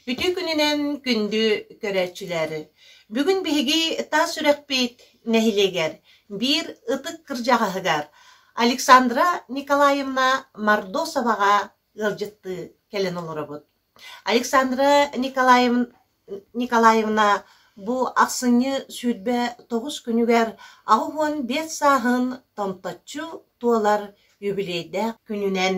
Үтүө күнүнэн күндү көрөөччүлэр! Бүгүн биһиги таас үрэхпит нэһилиэгэр биир ытык кырдьаҕаһыгар Александра Николаевна Мордосоваҕа ыалдьыттыы кэлэн олоробут. Александра Николаевна бу ахсынньы 29 күнүгэр 85 сааһын томточчу туолар юбилейдээх күнүнэн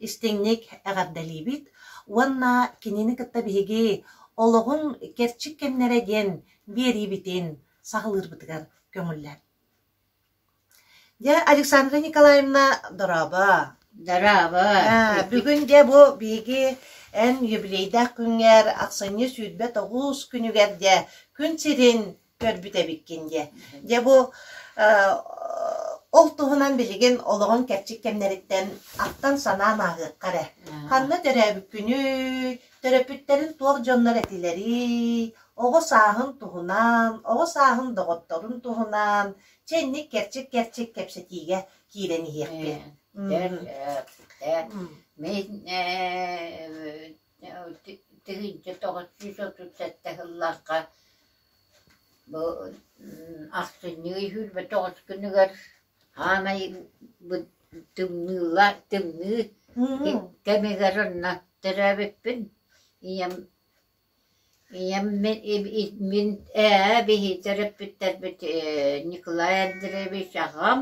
истиҥник эҕэрдэлиибит уонна кинини кытта биһиги олоҕун кэрчик кэмнэрэ диэн биэриибитин саҕалыырбытыгар көҥүллээн. Дьэ, Александра Николаевна, дорообо. Дорообо. Бүгүн дьэ бу биһиги эн юбилейдаах күҥҥэр ахсынньы 29 күнүгэр дьэ күн сирин көрбүт эбиккин дьэ. Дьэ бу ол туһунан билигин олоҕун кэрчик кэмнэриттэн ахтан-санаан ааһыахха эрэ. Ханна төрөөбүккүнүй, төрөппүттэрин туох дьоннор этилэрий, оҕо сааһын туһунан, оҕо сааһын доҕотторун туһунан, чэ инник кэрчик-кэрчик кэпсэтиигэ киирэн иһиэхпит. Мин 1937 сыллаахха бу ахсынньы 29 күнүгэр хаамай тымныылаах тымныы кэмигэр онно төрөөбүппүн. Ийэм Ийэм мин ээ биһи төрөппүттэрбит Николай Андреевич аҕам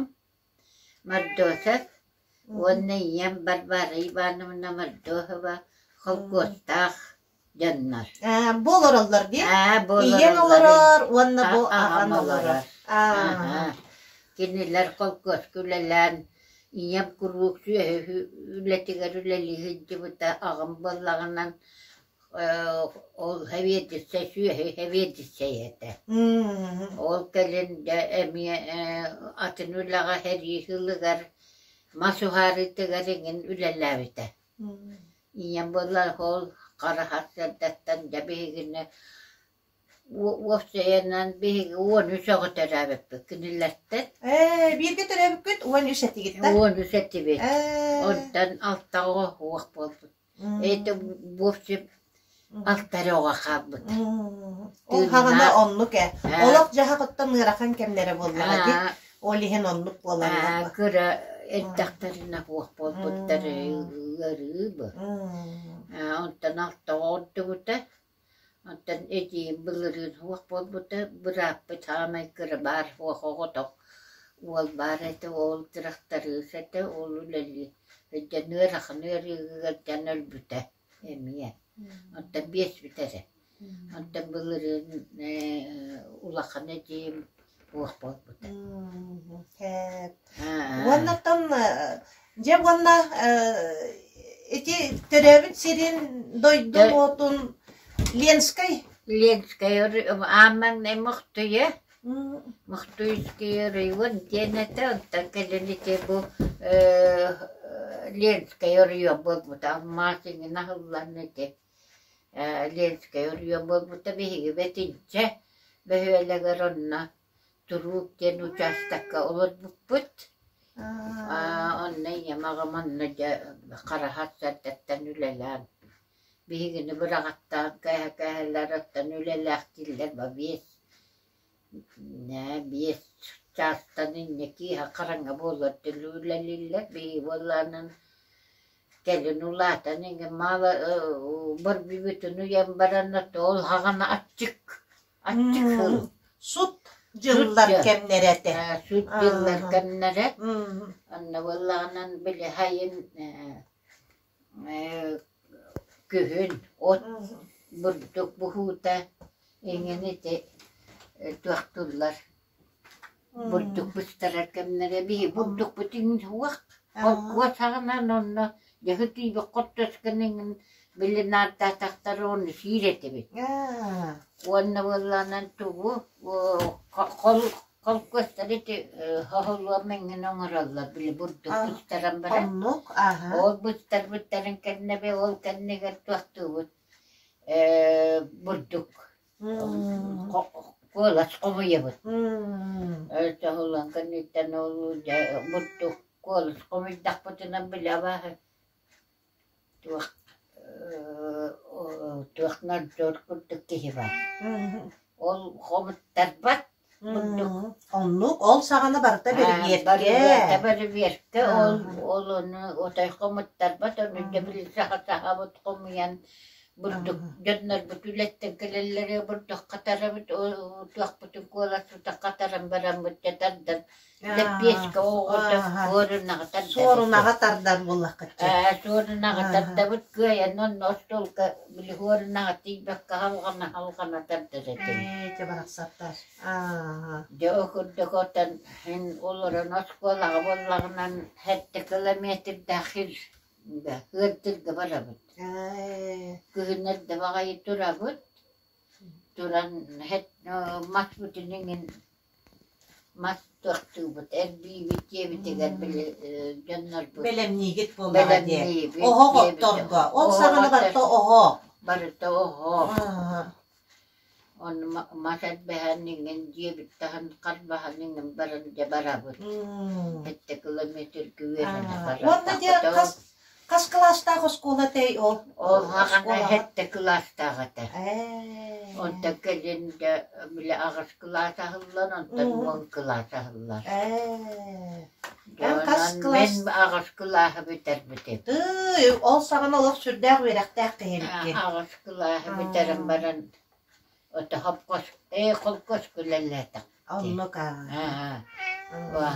Мордосов уонна ийэм Варвара Ивановна Мордосова холкуостаах дьоннор. Ээ, бу олороллор дии? Аа, бу Ийэҥ олороллор. олорор уонна бу Аҕам аҕан олорор. олорор. Аһа. Кинилэр холкуоска үлэлээн, ийэм куруук сүөһү үлэтигэр үлэлии сылдьыбыта, аҕам буоллаҕынан Ол сэбиэдиссэй сүөһү сэбиэдиссэй этэ. Ол кэлин дьэ эмиэ атын үлэҕэ сэрии сылыгар мас уһаарыытыгар эҥин үлэлээбитэ. Ийэм буолла ол хара сарсыардаттан дьэ биһигини уопсайынан биһиги 13 оҕо төрөөбүппүт кинилэртэн. Ээ, бииргэ төрөөбүккүт 13 этигит да? 13 этибит. Ээ. Онтон алта оҕо суох буолбут. Это вовсе алта эрэ оҕо хаалбыт. Ол хаҕана оннук ээ. Олох-дьаһах оттон ыарахан кэмнэрэ буоллаҕа дии. Ол иһин оннук буолаллар. Кыра эрдэхтэринэ суох буолбуттар ыарыы бу. Онтон алта оҕо ордубута. Оттон эдьиийим былырыын суох буолбута, бырааппыт саамай кыра баар суох оҕотох уол баар этэ, ол тырахтарыыс этэ, ол үлэлии сылдьан ыарахан ыарыыга ыалдьан өлбүтэ эмиэ. Оттон биэспит эрэ. Оттон былырыын улахан эдьиийим суох буолбута. Уонна оттон дьэ уонна ити төрөөбүт сирин дойдун уотун Ленскэй Ленскэй аан маҥнай Мохтуйа Мохтуйский район диэн этэ онтон кэлин ити бу Ленскэй оройуон буолбута алмаас иҥин аһыллан ити Ленскэй оройуон буолбута биһиги Бэтинчэ бөһүөлэгэр онно Туруук диэн учаастакка олорбуппут. Онно ийэм аҕам онно дьэ хараһа сэрдэттэн үлэлээн биһигини быраҕаттаан кээһэ-кээһэлэр оттон үлэлээхтииллэр ба 5 чаастан инньэ киэһэ хараҥа буолуор дылы үлэлииллэр. Биһиги буоллаҕынан кэлин улаатан иҥин мало барбыбытын уйан баран ол хаҕана аччык Аччык сыл. Сут дьыллар кэмнэрэ этэ. Сут дьыллар кэмнэрэ. Онно буоллаҕынан били сайын күһүн от бурдук буһуута иҥин ити туохтууллар бурдук быстарар кэмнэрэ биһи бурдукпут иҥин суох холкуос саҕанан онно дьаһы тиийбит хоттоскун иҥин Били наартаатахтар ону сиир этибит. Уонна буоллаҕынан тугу хол холкуостар ити хоһулуом эҥин оҥороллор били бурдук быстаран баран. Оннук, аһа. Ол быстарбыттарын кэннэ ол кэннигэр туохтуубут бурдук куолас хомуйабыт. Тоһулан кэнниттэн ол бурдук куолас хомуйдахпытына били абааһы туох туох надзор курдук киһи баар. Ол хомуттарбат бурдук. Оннук ол саҕана барыта бэрибиэркэ. Барыта бэрибиэркэ ол ол ону отой хомуттарбат ону дьэ били саха сахабыт хомуйан бурдук дьоннорбут үлэттэн кэлэллэрэ бурдук хатарабыт туохпутун куоласпытын хатаран бараммыт дьэ тардан лэппиэскэ оҕото суорунаҕа тардар Суорунаҕа тардар буоллаххыт Ээ, суорунаҕа тардабыт кыайан онно остуолга били суорунаҕа тиийбэккэ халҕана халҕана тардар этим. Ээ, дьэ барахсаттар. Дьэ ол курдук отон мин олорон оскуолаҕа буоллаҕынан сэттэ километрдаах сир ыырдырга барабыт. Күһүн эрдэ баҕайы турабыт. Туран маспытын иҥин мас туохтуубут, эрбиибит диэбитигэр били дьоннорбут Бэлэмниигит буоллаҕа дии. Оһох отторго. Ол саҕана барыта оһох. Барыта оһох. Ону мас эрбэһэн иҥин дьиэбит таһын харбаһан иҥин баран дьэ барабыт. Сэттэ километрга үөрэнэ барар. Уонна дьэ хас хас кылаастаах оскуола этэй ол? Ол хаҕана сэттэ кылаастаах этэ. Онтон кэлин дьэ били аҕыс кылаас аһыллан, онтон уон кылаас аһыллар. Эн хас кылаас? Мин аҕыс кылааһы бүтэрбитим. Тыый, ол саҕана олох сүрдээх үөрэхтээх киһи эбиккин. Аҕыс кылааһы бүтэрэн баран, ото хопкос, ээ холкуос үлэлээтэх. Оннук аа.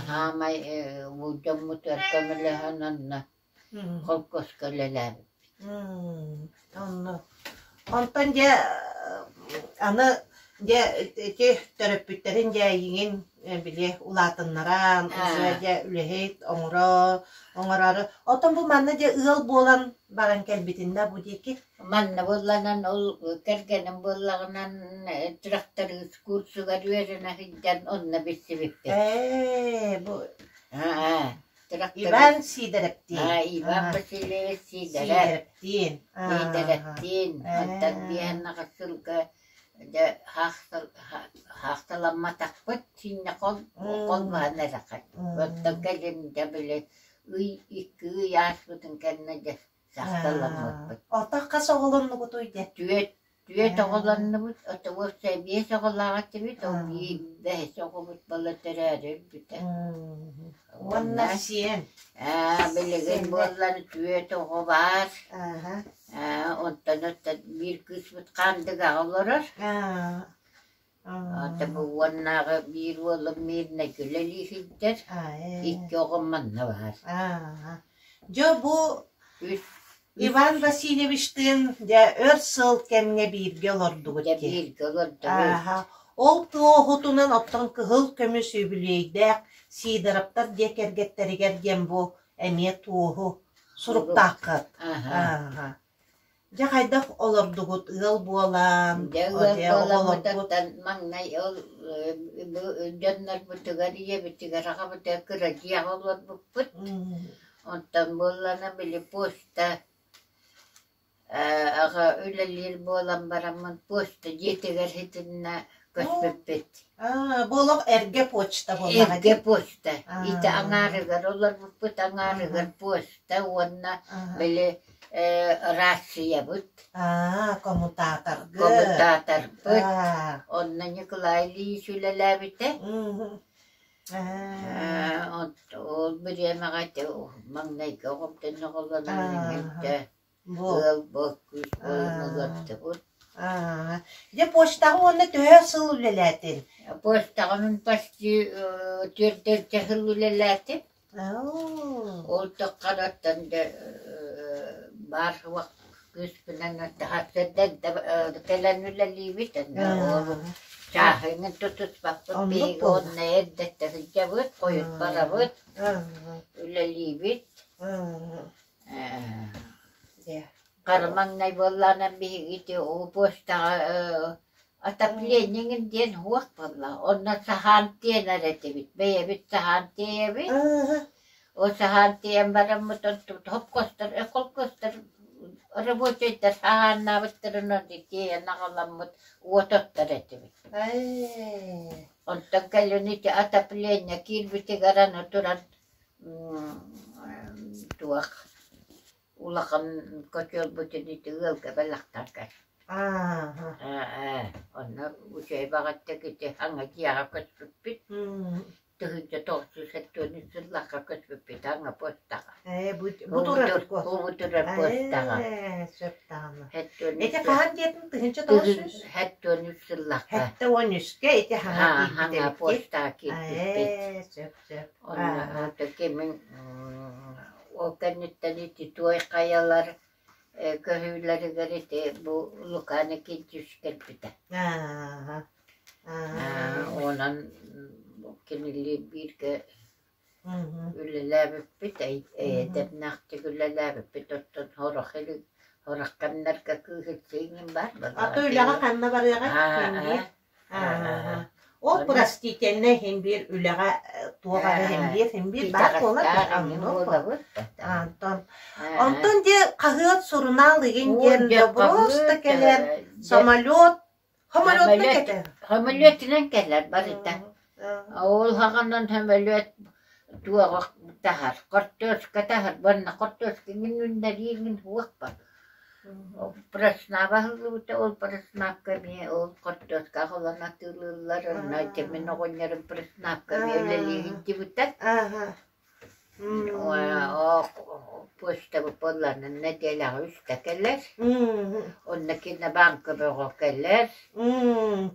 Хаамай дьоммутугар көмөлөһөн онно холкуоска үлэлээбит. Онно. Онтон дьэ аны дьэ ити төрөппүттэрин дьэ эйигин били улаатыннаран уже дьэ үлэһит оҥоро оҥороору оттон бу манна дьэ ыал буолан баран кэлбитиннэ бу диэки Манна буолланан ол кэргэним буоллаҕынан тракторист курсугар үөрэнэ сылдьан онно билсибиппит. Ээ бу Аа Иван Сидоровтиин. Аа Иван Васильевич Сидоров. Сидоровтиин. Сидоровтиин. Оттон биэһэн аҕыс сылга дьэ хаахталамматахпыт синньэ хол холбоһон эрэххит. Оттон кэлин дьэ били ый икки ый ааспытын кэннэ дьэ сахталаммыппыт. Оттон хас оҕолоннугутуй дьэ? Түөрт Түөрт оҕолоннубут, отобуопсай биэс оҕолоох этибит, ол биир бэһис оҕобут буола төрөөрү өлбүтэ. Уонна сиэн. Аа, билигин буоллар түөрт оҕо баар. Аа, онтон оттон биир кыыспыт Хаандыгаҕа олорор. Ата бу уоннааҕы биир уолум Мирнэйгэ үлэлии сылдьар, икки оҕом манна баар. Дьэ бу Иван Васильевичтыын дьэ өр сыл кэмҥэ бииргэ олордубут Дьэ дии. бииргэ олордубут. Ол туоһутунан оттон кыһыл көмүс үбүлүөйдээх Сидоровтар дьиэ кэргэттэригэр диэн бу эмиэ туоһу суруктааххыт. Дьэ хайдах олордугут ыал буолан, Дьэ ыал дьэ буоламмыт оҕолоргут оттон маҥнай ол бу дьоннорбутугар, ийэбитигэр, аҕабытыгар кыра дьиэҕэ олорбуппут. Онтон буоллаҕына били почта аҕа үлэлиир буолан бараммын почта дьиэтигэр итиннэ көспүппүт. Аа, бу олох эргэ почта буоллаҕа Эргэ дии. почта. Ити аҥаарыгар олорбуппут, аҥаарыгар почта уонна били рациябыт. Аа, коммутаторгыт. Коммутаторбыт. Онно Николай Ильич үлэлээбитэ. Ол бириэмэҕэ маҥнайгы оҕом оҕолонон иҥэрдэ ыал буол күүс буолан олордубут. Дьэ почтаҕа уонна төһө сыл үлэлээтин? Почтаҕа мин почти түөртэрчэ сыл үлэлээтим. Ол тоххароттон дьэ баар суох күүспүнэн кэлэн үлэлиибит чааһыҥын тутуспаппыт биһиги уонна эрдэттэн сылдьабыт хойут барабыт үлэлиибит. Хара маҥнай буоллаҕына биһиги ити уу почтаҕа отоплениеҥын диэн уох буолла. Онно саһаан тиэнэр этибит. Бэйэбит саһаан тиэйэбит. Ол саһаан тиэйэн бараммыт онтубут хопкостор, холкуостар рабочайдар саһааннаабыттарын онно тиэйэн аҕаламмыт уот оттор этибит. Онтон кэлин ити отопление киирбитигэр аны туран туох улахан котелбутун ити ыалга бэлэхтэргэ. Онно үчүгэй баҕайытык ити аҥа дьиэҕэ көспүппүт. 1973 сыллаахха көспүппүт аҥа почтаҕа. Ээ, бу бу турар Бу турар почтаҕа. Ээ, сөп даҕаны. Ити хаһан диэтин 1900? 73 сыллаахха. 73-кэ ити хаҥа киирбит Хаҥа почтаҕа киирбиппит. Ээ, сөп, сөп. Онно кимин Ол кэнниттэн ити туой хайалар көһүүлэригэр ити бу Лука Никитич кэлбитэ. Онон кинилиин бииргэ үлэлээбиппит, эйэ-дэмнээхтик үлэлээбиппит. Оттон сорох илик сорох кэмнэргэ кыыһырсыы баар А то үлэҕэ ханна барыаҕай? Ол простительнай иһин биир үлэҕэ туох эрэ иһин биир иһин биир баар буолар Антон онтон дьэ хаһыат сурунаал игин диэн просто кэлэр самолет самолетна кэтэр Самолетынан кэлэр барыта. Ол хаҕанан самолет туоҕа таһар, хортуоска таһар, уонна хортуоска иҥин үүннэрии иҥин суох бар. Проснаба аһыллыбыта, ол проснавка эмиэ ол хортуоска аҕалан атыылыыллар, онно ити мин оҕонньорум проснавка эмиэ үлэлии сылдьыбыта. Почтабыт буоллаҕына нэдиэлэҕэ үстэ кэлэр, онно кинобанка бөҕө кэлэр.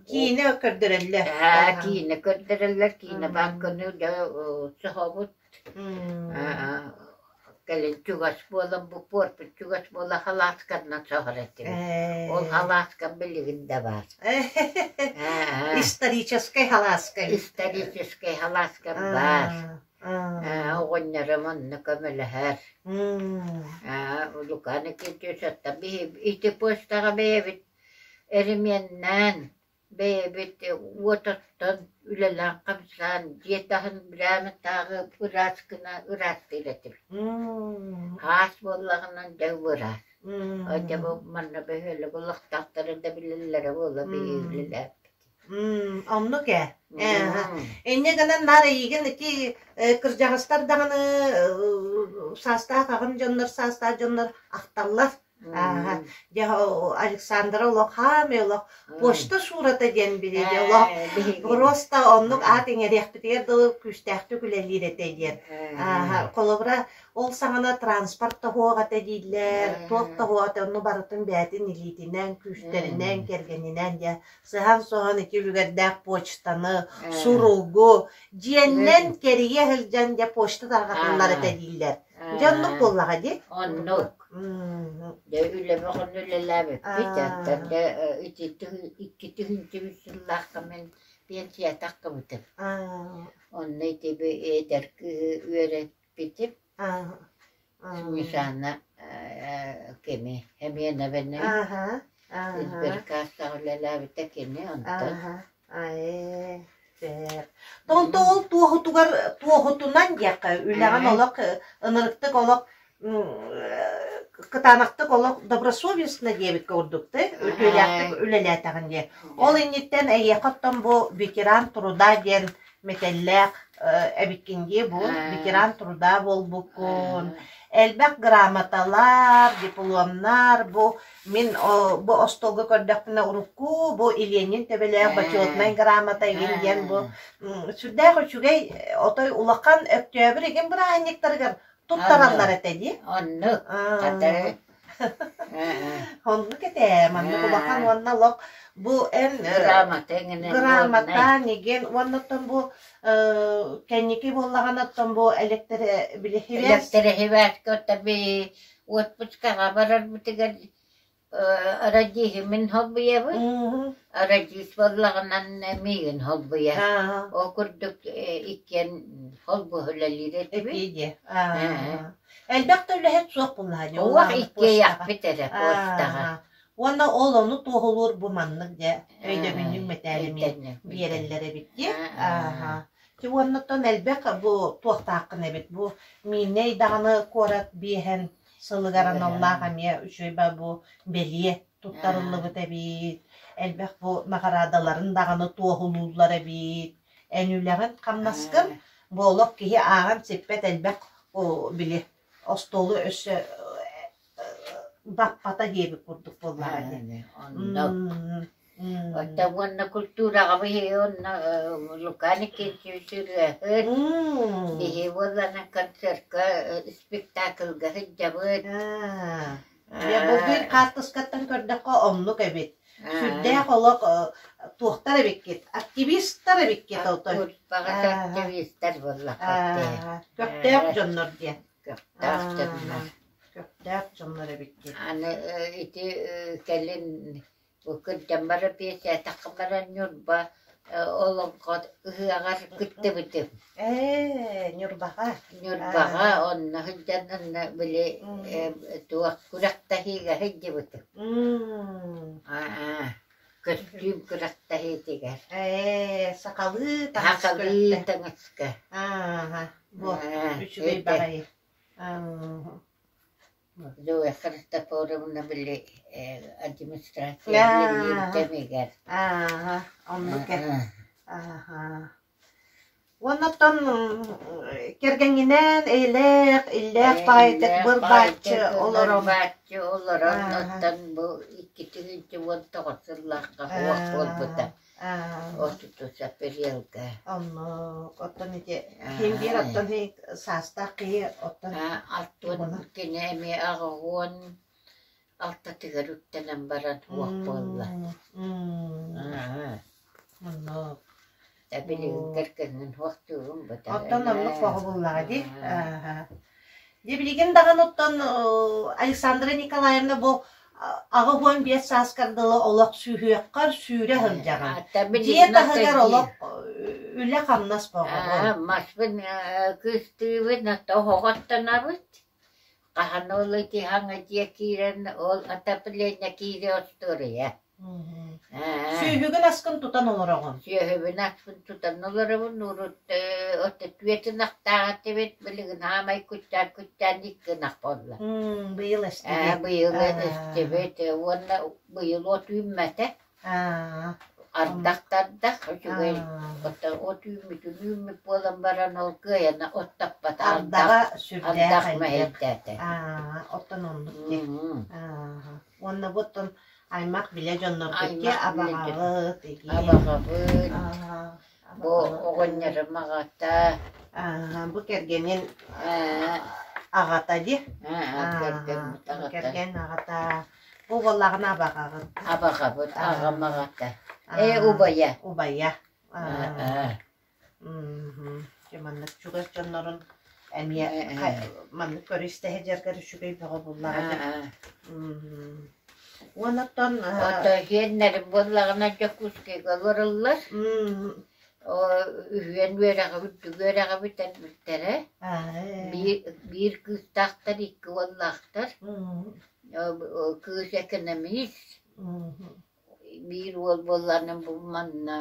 Киинэ көрдөрөллөр. Киинэ көрдөрөллөр, кинобанканы дьэ соһобут. Кэлин чугас буолан бу пуорпут чугас буола халаасканнан соһор этибит. Ол халааскам билигин да баар. Историческай халааска. Историческай халааскам баар. Оҕонньорум онно көмөлөһөр. Лука Никитич оттон ити почтаҕа бэйэбит эремиэннээн Бэйэбит уот оттон, үлэлээн-хамсаан, дьиэ таһын брээмэтааҕы ыраас гына ыраастыыр этибит. Хаас буоллаҕына дьэ ыраас. Дьэ бу манна бөһүөлэк олохтоохторо да билэллэрэ буолла биһиги үлэлээппит. Оннук ээ. Инньэ гынан наар эйигин ити кырдьаҕастар даҕаны саастаах аҕам дьоннор саастаах дьоннор ахталлар. Ааһа, дьэ Александра олох хаамай олох почта Шурата диэн билиги олох просто оннук аат иҥэриэхпитигэр дылы күүстээхтик үлэлиир этэ диэн. Ааһа, холобура ол саҕана транспорт тоһуох этэ дииллэр, туох тоһуох этэ онну барытын бэйэтин илиитинэн, күүстэринэн, кэргэнинэн дьэ сыһан-соһон ити үлүгэрдээх почтаны, суругу дьиэннэн кэрийэ сылдьан дьэ почта тарҕатыллар этэ дииллэр. Дьэ оннук буоллаҕа дии. Оннук. Дьэ үлэбэ онно үлэлээбиппит. Оттон дьэ ити 2 тыһыынча үс сыллаахха мин пенсия таххыбытым. Онно ити эдэр кыыһы үөрэппитим. Снежана кими Семенованы сберкассаҕа үлэлээбитэ кини онтон. Онто ол туоһутугар туоһутунан диэххэ үлэҕин олох ынырыктык олох кытаанахтык олох добросовестно диэбиккэ курдук ты үтүөлээхтик үлэлээтэҕин диye. Ол инниттэн эйиэхэ оттон бу ветеран труда диэн мэтэллээх эбиккин дии бу ветеран труда буолбуккун элбэх грамоталар дипломнар бу Мин бу остуолга көрдөхпүнэ урукку бу Ильинин төбөлөөх бочуотунай грамота игин диэн бу сүрдээх үчүгэй отой улахан Өктөөбүр игин бырааһынньыктарыгар туттараллар этэ дии. Оннук. Хатары. Оннук этэ. Маннык улахан уонна олох бу эн грамота иҥинэн грамота нигин уонна оттон бу кэнники буоллаҕына оттон бу электр били Электрэһибээскэ отпускаҕа барарбытыгар радиһы мин холбуйабын, радист буоллаҕынан миигин холбуйар. Ол курдук иккиэн холбоһо үлэлиир этибит. Элбэх да үлэһит суох буоллаҕа дии, ол Уох аҕаны почтаҕа. иккиэйэхпит эрэ почтаҕа. Аа, уонна ол ону туоһулуур бу маннык дьэ өйдөбүнньүк мэтээл эмиэ Өйдөннүк биэрэллэр эбит дии. Аа, Ааһа. Ти уоннаттан элбэх бу туохтааххын эбит. Бу Мииннэй даҕаны куорат биэһэн сылыгар аналлаах эмиэ үчүгэй ба бу бэлиэ туттарыллыбыт эбит. Элбэх бу наҕараадаларын даҕаны туоһулууллар эбит. Эн үлэҕин, хамнаскын бу олох киһи ааҕан сиппэт элбэх били остуолу өссө баппата диэбит курдук буоллаҕа дии. Онно Оттон уонна культураҕа биһиги онно Лука Никитич ырыаһыт, биһи буоллана концертка, спектакльга сылдьабыт. Дьэ, бу биир хаартыскаттан көрдөххө оннук эбит. Сүрдээх олох туохтар эбиккит, активистар эбиккит отой. Курбаҕас активистар буоллахпыт дии. Көхтөөх дьоннор диэн. Көхтөөх дьоннор. Көхтөөх дьоннор эбиккит. Аны ити кэлин Бу кырдьан баран биэсээтэххэ баран Ньурба олоҥхо ыһыаҕар кыттыбытым. Ээ, Ньурбаҕа. Ньурбаҕа онно сылдьан онно били туох күрэхтэһиигэ сылдьыбытым. Аа, көстүүм күрэхтэһиитигэр. Ээ, сахалыы таҥас Сахалыы таҥаска. Аа, бу үчүгэй баҕайы. Зоя Христофоровна били администрация үлэлиир кэмигэр. Аа, оннук Ааха. Уонна оттон кэргэҥҥинээн эйэлээх, иллээх баҕайытык быр-бааччы олорон бааччы олорон, оттон бу 2019 сыллаахха суох буолбута. Отутус апрельга. Оннук. Оттон ити ким биир оттон саастаах киһи оттон Алтуон кини эмиэ 86-тыгар үктэнэн баран суох буолла. Оннук. Билигин кэргэнин суохтуурум быта. Оттон оннук хоһу буллаҕа дии. Дьэ билигин даҕаны оттон Александра Николаевна бу 85 сааскар дылы олох сүүһүөххэр сүүрэ сылдьаҕын. Дьиэ таһыгар олох үлэ-хамнас боҕоҕун. Маспын кыстыыбын, оһоҕоттонобут. Хаһан ол ити хаҥа дьиэ киирэн, ол отопление киирэ остуоруйа. Сүөһүгүн аскын тутан олороҕун. Сүөһүбүн аспын тутан олоробун. Урут отто түөрт ынахтаах этибит, билигин хаамай куттаан-куттаан икки ынах буолла. Быйыл эстибит. Быйыл эстибит уонна быйыл от үүммэтэ. Ардах да ардах, үчүгэй ото от үүммүтүн үүммүт буолан баран ол кыайан оттоппот Ардаҕа сүрдээх ардах элбэх. мэһэйдээтэ. Оттон оннук дии. Уонна бу оттон аймах билэ дьоннорбут ки Аймах билэ дьон. абаҕабыт игиин. Абаҕабыт, бу оҕонньорум аҕата. Бу кэргэнин аҕата дии. Кэргэммит аҕата. Кэргэн аҕата. Бу буоллаҕына абаҕаҕыт. Абаҕабыт, аҕам аҕата. Ээ, убайа. Убайа. Дьэ маннык чугас дьоннорун эмиэ маннык көрүстэ сылдьаргар үчүгэй бөҕө буллаҕа дьэ. Уонна оттон Ото иһиэннэрим буоллаҕына Дьокуускайга олороллор. Үһүөн үөрэҕи үрдүк үөрэҕи бүтэрбиттэрэ. Биир, биир кыыстаахтар, икки уоллаахтар. Кыыс экономист. Биир уол буоллаҕына бу манна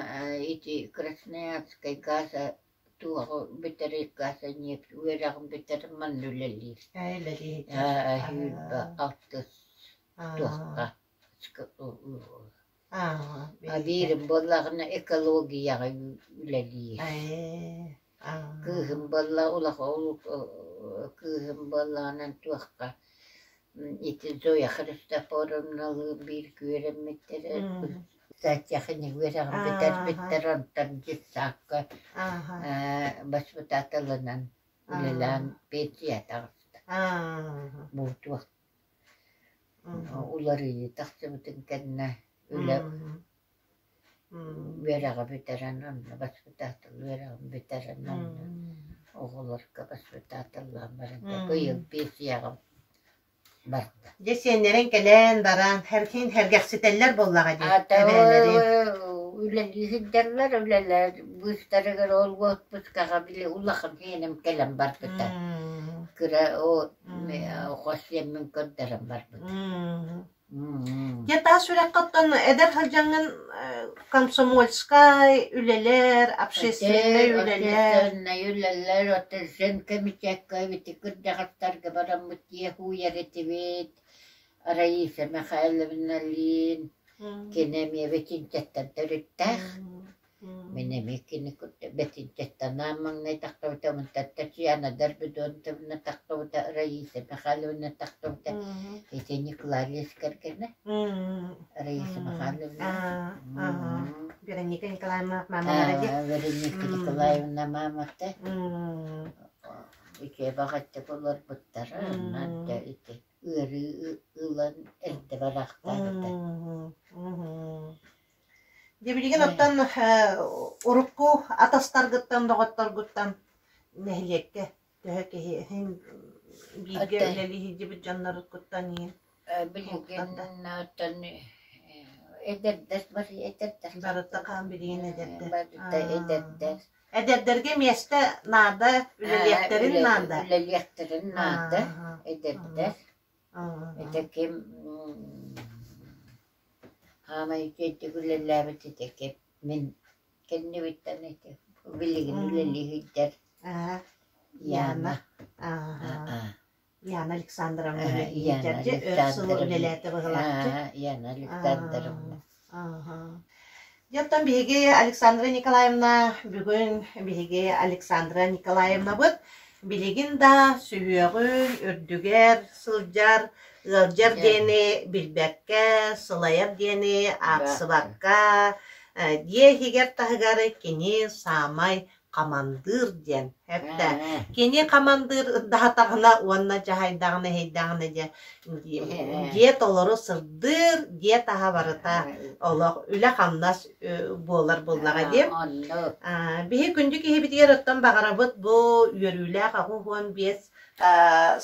ити Красноярскай газа туоҕу бүтэрэр газа нефть үөрэҕин бүтэрэн манна үлэлиир. Үлэлиир. 26 туохха Биирим буоллаҕына экологияҕа үлэлиир. Кыыһым буолла улахан кыыһым буоллаҕынан туохха ити Зоя Христофоровналыын бииргэ үөрэммиттэрэ техник үөрэҕин бүтэрбиттэр онтон детсадка воспитателынан үлэлээн пенсия таҕыста. Бу туох уларыйыы тахсыбытын кэннэ үлэ үөрэҕи бүтэрэн онно воспитатель үөрэҕин бүтэрэн онно оҕолорго воспитателлаан баран быйыл пенсияҕа барда. Дьэ сиэннэрин кэлэн баран эркин сэргэхситэллэр буоллаҕа дии эбээлэрин. Үлэлии сылдьаллар үлэлэр быыстарыгар ол отпускаҕа били улахан сиэним кэлэн барбыта. кыра хос сиэммин көрдөрөн барбыт. Дьэ таас үрэххэ оттон эдэр сылдьаҥҥын комсомольскай үлэлэр, общественнай үлэлэр Общественнай үлэлэр, оттон женкомитекка ити кырдьаҕастарга бараммыт дьиэ хууйар этибит. Раиса Михайловналыын кини эмиэ Бэтинчэттэн төрүттээх. Мин эмиэ кини кытта Бэтинчэттэн аан маҥнай тахсыбыта, онтон Татьяна Дорбидонтовна тахсыбыта, Раиса Михайловна тахсыбыта. Ити Николай кэргэнэ Раиса Михайловна. Вероника Николаевна мамалара дии. Вероника Николаевна мамата. Үчүгэй баҕайытык олорбуттара, онон дьэ ити ыарыы ылан эрдэ бараахтаабыта. Дьэ билигин оттон урукку атастаргыттан, доҕотторгуттан нэһилиэккэ төһө киһи бииргэ үлэлии сылдьыбыт дьонноруккуттан иһин Билигин оттон эдэрдэр бары эдэрдэр. Барыта хаан билигин эдэрдэр. Барыта эдэрдэр. Эдэрдэргэ миэстэ наада, үлэлиэхтэрин наада. Үлэлиэхтэрин наада, эдэрдэр. Ити ким хаамай үчүгэйдик үлэлээбит ити ким мин кэннибиттэн ити билигин үлэлии сылдьар Яна. Яна Александровна үлэлиир өр сыл үлэлээтэ быһылаахчы. Яна Александровна. Дьэ, оттон биһиги Александра Николаевна бүгүн биһиги Александра Николаевнабыт билигин да сүһүөҕүн үрдүгэр сылдьар, ыалдьар диэни билбэккэ, сылайар диэни аахсыбакка, дьиэ иһигэр-таһыгар кини саамай хамандыыр диэн эттэ. Кини хамандыыр ырдаһатаҕына уонна дьаһайдаҕына иһийдэҕинэ дьэ дьиэ толору сырдыыр, дьиэ таһа барыта олох үлэ-хамнас буолар буоллаҕа дии. Биһи күндү киһибитигэр оттон баҕарабыт бу үөрүүлээх 85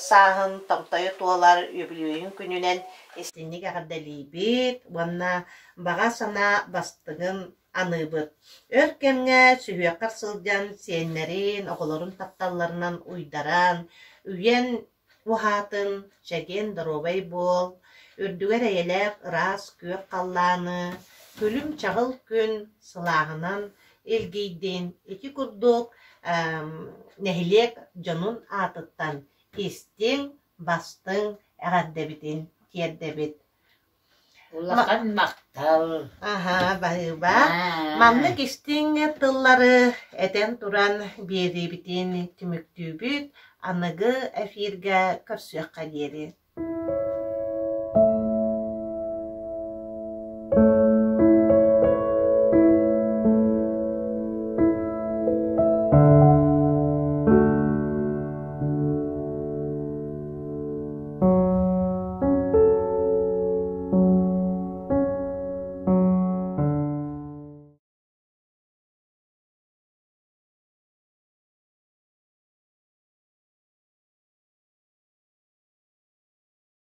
сааһын томтойо туолар үбүлүөйүн күнүнэн истинник эҕэрдэлиибит уонна баҕа санаа бастыҥын аныыбыт. Өр кэмҥэ сүһүөххэр сылдьан сиэннэрин, оҕолорун тапталларынан уйдаран, үйэн уһаатын, чэгиэн доруобай буол, үрдүгэр эйэлээх ыраас күөх халлааны, күлүм-чаҕыл күн сылааһынан илгийдин. Ити курдук нэһилиэк дьонун аатыттан истиҥ, бастыҥ эҕэрдэбитин тиэрдэбит. Улахан махтал. Аһа, баһыыба. Маннык истиҥ тыллары этэн туран биэриибитин түмүктүүбүт. Аныгы эфиргэ көрсүөххэ диэри.